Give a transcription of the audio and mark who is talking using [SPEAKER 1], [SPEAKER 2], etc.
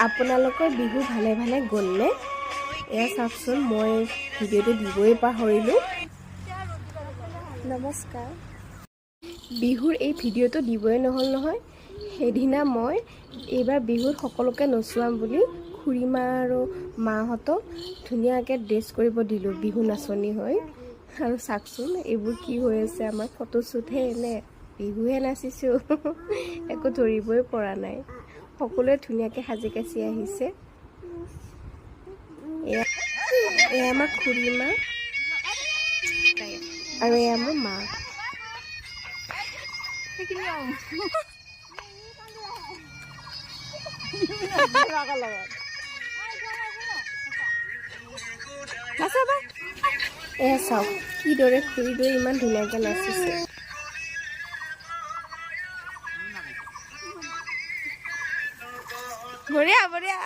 [SPEAKER 1] আপোনালোকৰ বিহু ভালে ভালে গ'লনে? এয়া চাওকচোন, মই ভিডিঅ'টো দিবই পাহৰিলোঁ। নমস্কাৰ। বিহুৰ এই ভিডিঅ'টো দিবই নহ'ল নহয়। সেইদিনা মই এইবাৰ বিহুত সকলোকে নচুৱাম বুলি খুৰীমা আৰু মাহঁতক ধুনীয়াকৈ ড্ৰেছ কৰিব দিলোঁ বিহু নাচনী হৈ। আৰু চাওকচোন, এইবোৰ কি হৈ আছে? আমাৰ ফটোশ্বুটহে নে বিহুহে নাচিছোঁ, একো ধৰিবই পৰা নাই। সকলোৱে ধুনীয়াকৈ সাজি কাচি আহিছে। এয়া এয়া আমাৰ খুৰীমা আৰু এয়া মোৰ মা। এয়া চাওক, কিদৰে খুৰীদৈ ইমান ধুনীয়াকৈ নাচিছে। বঢ়িয়া বঢ়িয়া।